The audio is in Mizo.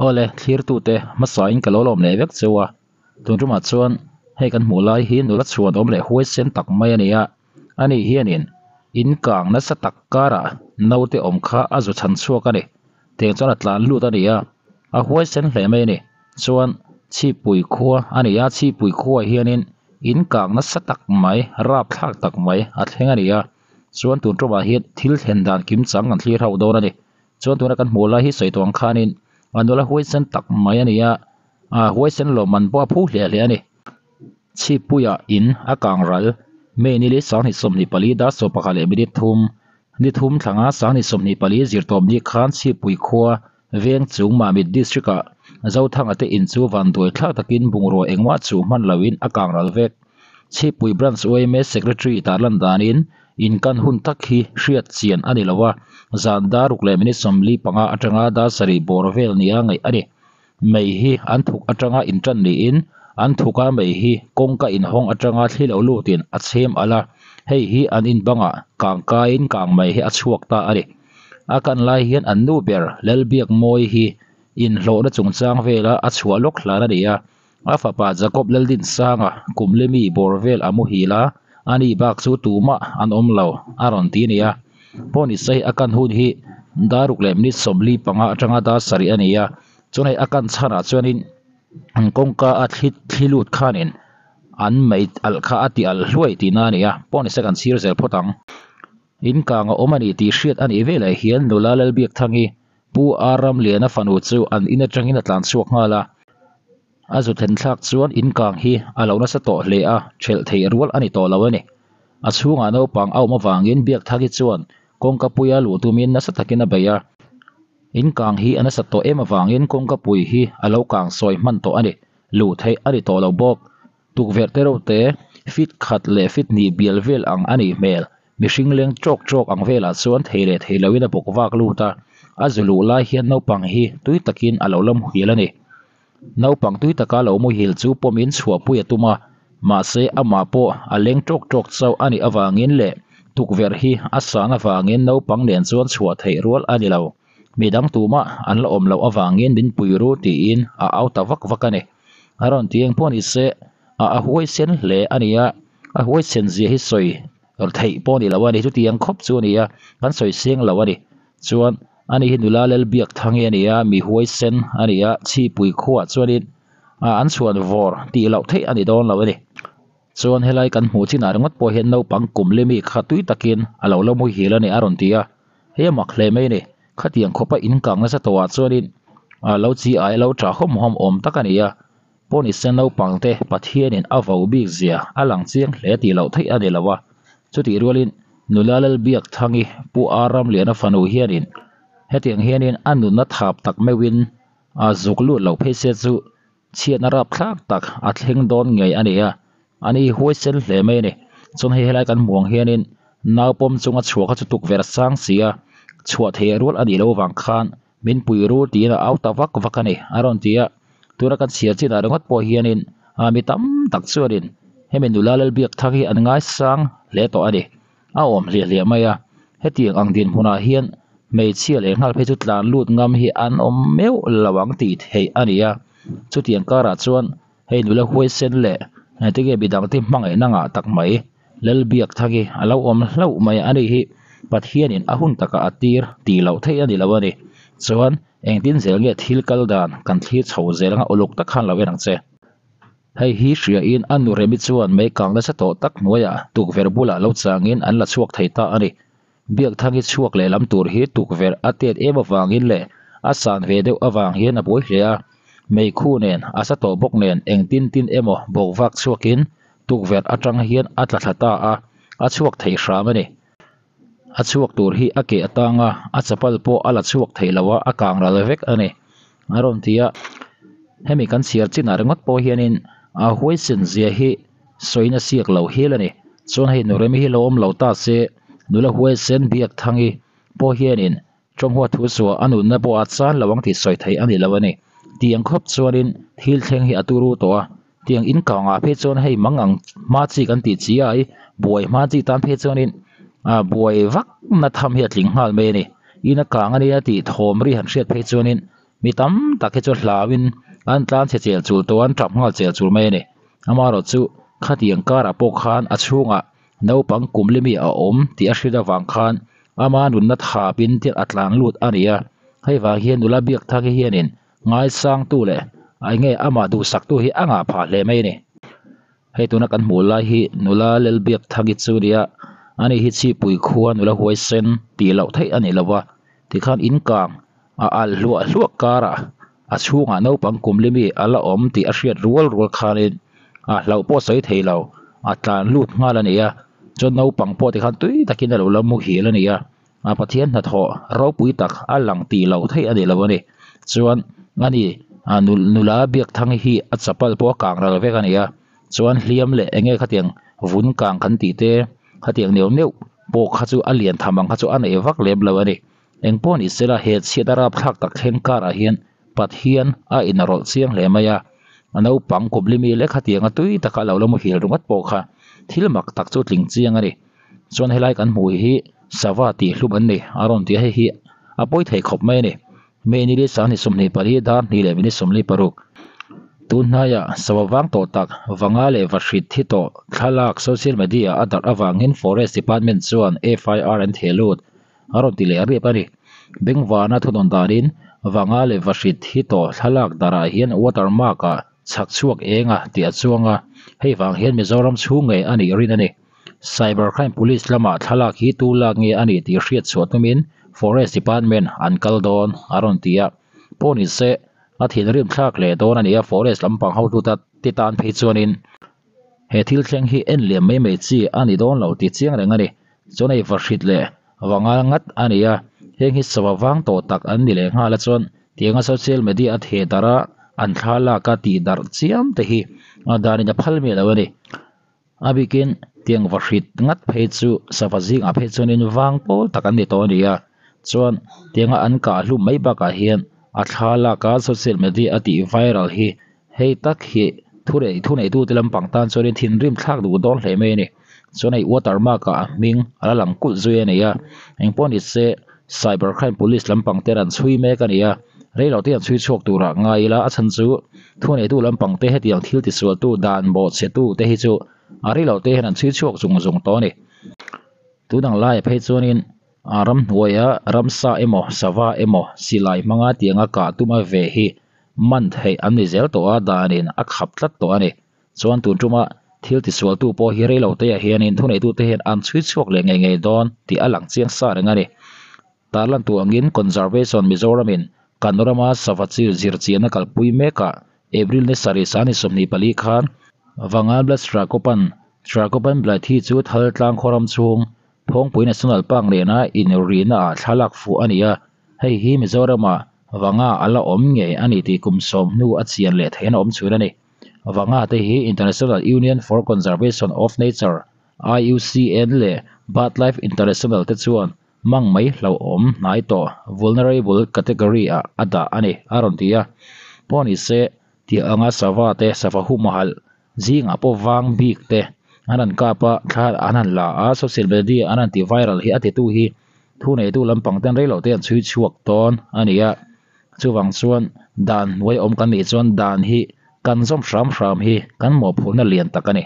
Awle, thlirtute hmasain ka lo lawm leh vek cheu a, tun tumah chuan hei kan hmuh lai hi nula chhuan awm leh huaisen tak mai a ni a, ani hianin in kang nasa tak karah naute awm kha a zu chhan chhuak a ni, tiang chuan a tlan lut a ni a, a huaisen hle mai a ni, chuan chhipui khua a ni a, chhipui khuaah hianin in kang nasa tak mai rapthlak tak mai a thleng a ni a, chuan tun tumah hian thil thlen dan kim chang kan thlir ho dawn a ni. Chuan tuna kan hmuh lai hi sawi tawh ang khanin a nula huaisen tak mai a ni a, ah huaisen lawmman pawh a phu hliah hliah a ni. Chhippuia in a kang ral, May nili 2024 dar 11:03, ni thum thlanga 2024 zirtawp ni khan Chhippui khua veng chung Mamit District ah Zothanga te in chu vanduai thlak takin bungrua engmah chuh hman loin a kang ral vek. Chhipui Branch yma Secretary tarlan danin inkan hun tak hi hriat chian a ni lo a, zan dar ruk leh minute 45 atanga dar sarih bawr vel nia ngaih a ni. Mei hi an thuk atanga intan niin an thuka mei hi kawngka inhawng atanga thli lo lutin a chhem alh a, hei hi an inbangah kang kaiin kang mei hi a chhuak ta a ni. A kan lai hian an nu ber Lalbiakmawii hi inhlawhna chungchang vela a chhuah lawk hlan a ni a, A fapa Jakob Laldinsanga kum lemi bawr vel a muhil a, ani bak chu tumah an awm lo, a rawn ti nia. Pawhnisa hi a kan hun hi dar ruk leh minute 45 atanga dar sarih a ni a, chuan hei a kan chhanah chuanin an kawngka a thli thli lut khanin an mei alh kha a ti alh hluai tihna a ni a, pawhnisa kan chhir zel phawt ang. In kang a awm a ni tih hriat a nih veleh hian nula Lalbiakthangi Pu A Ramliana fanu chu an in atangin a tlan chhuak nghal a, a zu thlen thlak chuan in kang hi a lo nasa tawh hle a, thelh theih rual a ni tawh lo a ni. A chhungah naupang a awm avangin Biakthaki chuan kawngkapuia luh tumin nasa takin a bei a, in kang hi a nasa tawh em avangin kawngkapui hi a lo kang sawi hman tawh a ni, luh theih a ni tawh lo bawk. Tukverh te reuh te fit khat leh fit hnih bial vel ang a nih hmel. Mihring leng tawk tawk ang velah chuan thei leh thei loin a bawk vak lut a, a zu luh lai hian naupang hi tui takin a lo la muhil a ni. Naupang tui taka lo muhil chu pawmin chhuahpui a tum a, mahse amah pawh a leng tawk tawk chauh a nih avangin leh tukverh hi a san avangin naupang nen chuan chhuah theih rual a ni lo. Midang tumah an la awm loh avangin min pui ru tiin a au ta vak vak a ni. A rawn ti eng pawh ni se a a huaisen hle a ni a, a huaisen zia hi sawi theih pawh a ni lo a ni, chutiang khawp chu a ni a, kan sawi seng lo a ni. Chuan ani hi nula Lalbiakthangi a ni a, mi huaisen a ni a, chhipui khuaah chuanin a an chhuan vawr tih loh theih a ni dawn lo a ni. Chuan helai kan hmuh chinah ringawt pawh hian naupang kum limi kha tui takin a lo la muhil a ni a rawn ti a, hei a mak hle mai a ni. Khatiang khawpa inkang nasa tawhah chuanin a lo chi ai lo tha hawm hawm awm tak a ni a, Pawnise naupangte Pathianin a vo bik zia a lang chiang hle tih loh theih a ni lo a, chutih rualin nula Lalbiakthangi Pu A Ramliana fanu hianin hetiang hianin a nunna thap tak meuhin a zuk lut loh phei se chu chhiatna rapthlak tak a thleng dawn ngei a ni a, ani huaisen hle mai a ni. Chuan hei helai kan hmuh ang hianin naupawm chunga chhuah kha chu tukverh a sang si a, chhuah theih rual a nih loh avang khan min pui ru tiin a au ta vak vak a ni a rawn ti a, tuna kan chhiar chinah ringawt pawh hianin ah mi tam tak chuanin hemi nula Lalbiakthak hi an ngaisang hle tawh a ni. A awm hliah hliah mai a, hetiang ang dinhmunah hian hmeichhia leh nghal phei chu tlan lut ngam hi an awm meuh lo ang tih theih a ni a, chutiang karah chuan hei nula huaisen leh tinge midangte hmangaihna ngah tak mai Lalbiakthak hi a lo awm hlauh mai a nih hi Pathianin a hun takah a tir tih loh theih a ni lo a ni. Chuan engtin zel nge thil kal dan kan thlir chho zel anga uluk tak khan lo en ang che. Hei hi hriain a nu Remi chuan mei kang nasa tawh tak hnuaiah tukverh bulah lo changin an la chhuak thei ta a ni. Biakthangi chhuak leh lam tur hi tukverh a tet em avangin leh a san ve deuh avang hian a buai hle a. Meikhu nen a sa tawh bawk nen engtin tin emaw bawk vak chhuakin tukverh atang hian a tla thla ta a, a chhuak thei hram a ni. A chhuak tur hi a keh atang a, a chapal pawh a la chhuak thei lo a, a kang ral vek a ni. A rawn ti a, hemi kan chhiar chinah ringawt pawh hianin a huaisen zia hi sawina siak lo hial a ni. Chuan hei Nuremi hi lo awm lo ta se, nula huaisen Biakthangi pawh hianin Chawnghua thu chhuah a nunna pawh a chan lo ang tih sawi theih a ni lo a ni. Tiang khawp chuanin thil thleng hi a turu tawh a, tiang in kangah phei chuan hei mang ang hma chi kan tih chi ai, buai hma chi tan phei chuanin ah buai vak na tham hi a tling nghal mai a ni. In a kang a nia tih thawm ri han hriat phei chuanin. Mi tam tak hi chu hlauin an tlan chhe chel chul tawh a an tap nghal chel chul mai a ni. Amaherawh chu khatiang karah pawh khan a chhungah naupang kum limi a awm tih a hriat avang khan ama nunna thapin thil a tlan lut a ni a. Hei vang hian nula biak thak hi hianin ngaisangtu leh eng nge amah duhsaktu hi a ngah phah hle mai a ni. Hei tuna kan hmuh lai hi nula Lelbiak Thangi chu a nia, ani hi chhipui khua nula huaisen tih loh theih a ni lo va, tikhan in kang a alh hluah hluah karah a chhungah naupang kum limi a la awm tih a hriat rual rual khanin a hlauh pawh sawi thei lo, a tlan lut nghal a ni a, chuan naupang pawh tikhan tui takin a lo la muhil a ni a. A Pathian hnathawh ropui tak a lang tih loh theih a ni lo a ni. Chuan ani nula Biakthang hi a chapal pawh a kang ral vek a ni a. Chuan hliam leh eng nge khatiang vun kang kan tih te khatiang neuh neuh pawh kha chu a lian tham ang kha chu a nei vak lem lo a ni. Eng pawh ni sela he chhiat a rapthlak tak thleng karah hian Pathian a inrawlh chiang hle mai a. A naupang kumlimi leh khatianga tui taka lo la muhil ringawt pawh kha thil mak tak chu tling chiang a ni. Chuan helai kan hmuh hi sava tih hlum an ni a rawn ti a hei hi a pawi thei khawp mai a ni. May ni li sanghnih 24 dar hnih leh minute 46 tun hnaiah sava vang tawh tak vanga leh vahrit thi tawh thlalak social media a darh avangin forest department chuan FIR an theh lut a rawn ti leh riap a ni. Bengvana thunawn danin vanga leh vahrit thi tawh thlalak darah hian watermark ah chhak chhuak eng a tih a chuang a, hei vang hian Mizoram chhung ngei a nih rin a ni. Cyber Crime Police lamah thlalak hi tu lak nge a nih tih hriat chhuah tumin Forest Department an kal dawn a rawn ti a. Pawh ni se, a thinrim thlak leh dawn a ni a, Forest lampang hotu te tan phei chuanin he thil thleng hi en liam mai mai chi a ni dawn lo tih chiang reng a ni. Chuan hei vahrit leh vangal ngat a ni a, heng hi sava vang tawh tak an ni leh nghal a chuan tianga social media a theh darh a, an thlalak a tih darh chiam te hi a danin a phal miah lo a ni. A bikin tiang vahrit ngat phei chu sava zingah phei chuanin vang pawl tak an ni tawh a ni a, chuan tianga an kah hlum mai bakah hian a thlalak a social media a tih viral hi hei tak hi thurei thuneitute lampang tan chuanin thinrim thlak duh dawn hle mai a ni. Chuan hei watermark ah a hming a la lang kulh zui a ni a, engpawh ni se cyber crime police lampang te an chhui mek a ni a, reilo te an chhui chhuak turah ngai ila a chhan chu Thuneitu lampang te hetiang thil tisualtu dan bawhchhetu te hi chu a ri loh te hian an chhui chhuak zung zung tawh a ni. Tun ang laiah phei chuanin a ramhnuaia ramsa emaw sava emaw silai hmanga tianga kah tum a ve hi man theih an ni zel tawh a, danin a khap tlat tawh a ni. Chuan tun tuma thil tisualtu pawh hi rei lo teah hianin thuneitu te hian an chhui chhuak leh ngei ngei dawn tih a lang chiang sa reng a ni. Tarlan tu angin Conservation Mizoramin kan rama sava chi zirchianna kalpui mekah April ni sarih sani 24 khan Vangal Blood Tragopan Tragopan Blood hi chu thal tlang khaw ram chhung Phawngpui National Park nena inrina ah thlalak fuh a ni a, hei hi Mizoramah Vanga a la awm ngei a ni tih kum sawm hnu a chian leh theihna awm chhun a ni. Vanga te hi International Union for Conservation of Nature, IUCN, leh Birdlife International te chuan Mang mai hlauhawm hnai tawh vulnerable category ah a dah a ni, a rawn ti a. Pawh ni se, tih anga sava te, sava humhalh zingah pawh vang bik te an han kap a, thla an han la a, social media an han ti viral hi a titu hi thuneitu lampang ten reilo te an chhui chhuak dawn a ni a. Chuvang chuan dan hnuai awm kan nih chuan dan hi kan zawm hram hram hi kan mawhphurhna lian tak a ni.